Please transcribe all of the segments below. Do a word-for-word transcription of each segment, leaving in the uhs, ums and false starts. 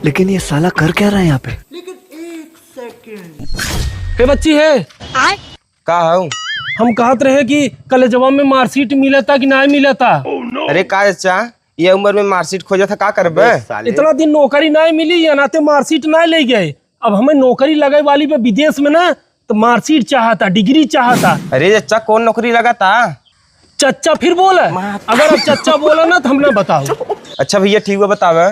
लेकिन ये साला कर क्या रहा है यहाँ पे? ए बच्ची है, का हऊ? हम कहत रहे कि कॉलेजवा में मार्कशीट मिलता कि नाहीं मिलता? अरे का चच्चा, ये उम्र में मार्कशीट खोजत ह, का करबे? इतना दिन नौकरी नाहीं मिली, ये नाते मार्कशीट नाहीं ले गए। अब हमें नौकरी लगे वाली बा विदेश में ना, तो मार्कशीट चाहता, डिग्री चाहता। अरे चच्चा, कौन नौकरी लगाता? चच्चा फिर बोला, अगर अब चच्चा बोला ना तो हम ना बताओ। अच्छा भैया, ठीक बा, बतावे।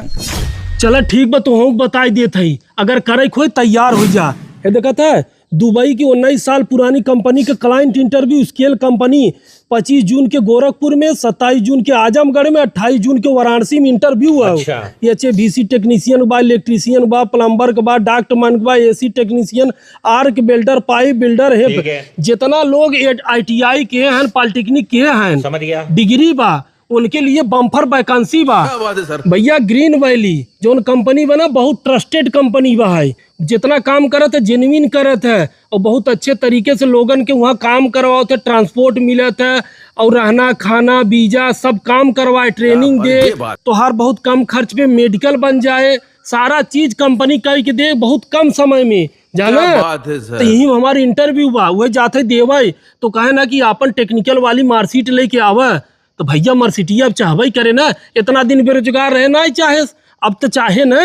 चला ठीक बा, तो हम बताई देत हई, अगर करे खोए तैयार हो जा। ये देखत है, दुबई की उन्नीस साल पुरानी कंपनी के क्लाइंट इंटरव्यू, स्केल कंपनी, पच्चीस जून के गोरखपुर में, सत्ताईस जून के आजमगढ़ में, अट्ठाईस जून के वाराणसी में इंटरव्यू है। अच्छा। H A V C technician बा, इलेक्ट्रीशियन बा, प्लम्बर के बा, डॉक्टरमैन के बा, A C technician, arc welder, pipe welder है। ठीक है। जितना लोग आई टी आई के हैं, पॉलिटेक्निक के हैं, समझ गया। डिग्री बा, उनके लिए बम्पर वैकेंसी बा। क्या बात है सर। भैया, ग्रीन वैली जौन कंपनी बा ना, बहुत ट्रस्टेड कंपनी बा है। जितना काम करत है, जेन्युइन करत है और बहुत अच्छे तरीके से लोगन के वहाँ काम करवावत है, ट्रांसपोर्ट मिलत है और रहना, खाना, वीजा, सब काम करवाए, ट्रेनिंग दे, तोहार बहुत कम खर्च पे मेडिकल बन जाए, सारा चीज कंपनी कई के दे बहुत कम समय में, जाना? क्या बात है सर। तो यही हमारे इंटरव्यू बा, वह जाते देवे तो कहे ना कि आपन टेक्निकल वाली मार्कशीट लेके आवे। तो भैया, मार्कशीटिया अब चाहबे करे ना, इतना दिन बेरोजगार रहे ना चाहे, अब तो चाहे ना।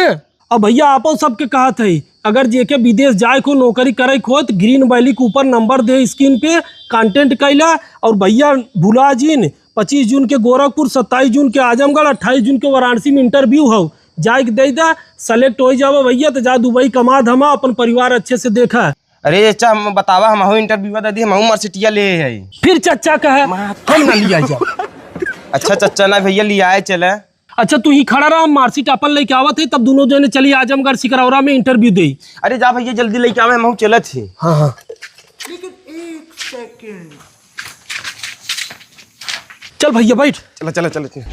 अब भैया, आपो सबके कहत है, अगर जेके विदेश जाए को, नौकरी करे को, तो ग्रीन वैली के ऊपर नंबर दे स्क्रीन पे, कॉन्टेक्ट कैला। और भैया, भुला जिन, पच्चीस जून के गोरखपुर, सत्ताईस जून के आजमगढ़, अट्ठाईस जून के वाराणसी में इंटरव्यू हो, जाए के दे दा, सेलेक्ट हो जावा भैया, तो जा दुबई कमा धमा, अपन परिवार अच्छे से देखा। अरे चच्चा, हम बतावा, हमहू इंटरव्यू दे दी, हमहू मार्कशीटिया ले आई। फिर चच्चा कहे, हम ना लिया जा। अच्छा चच्चा, ना भैया, लियाए चले। अच्छा, तू ही खड़ा रहा, हम मार्कशीट अपन लेके आवत है, तब दोनों जने चली आजमगढ़ सिकरौरा में इंटरव्यू दे। अरे जा भैया, जल्दी लेके आवे, हमहू चलत ही। हाँ, हाँ। लेकिन एक सेकंड। चल भैया, बैठ। चला, चला, चला, चला।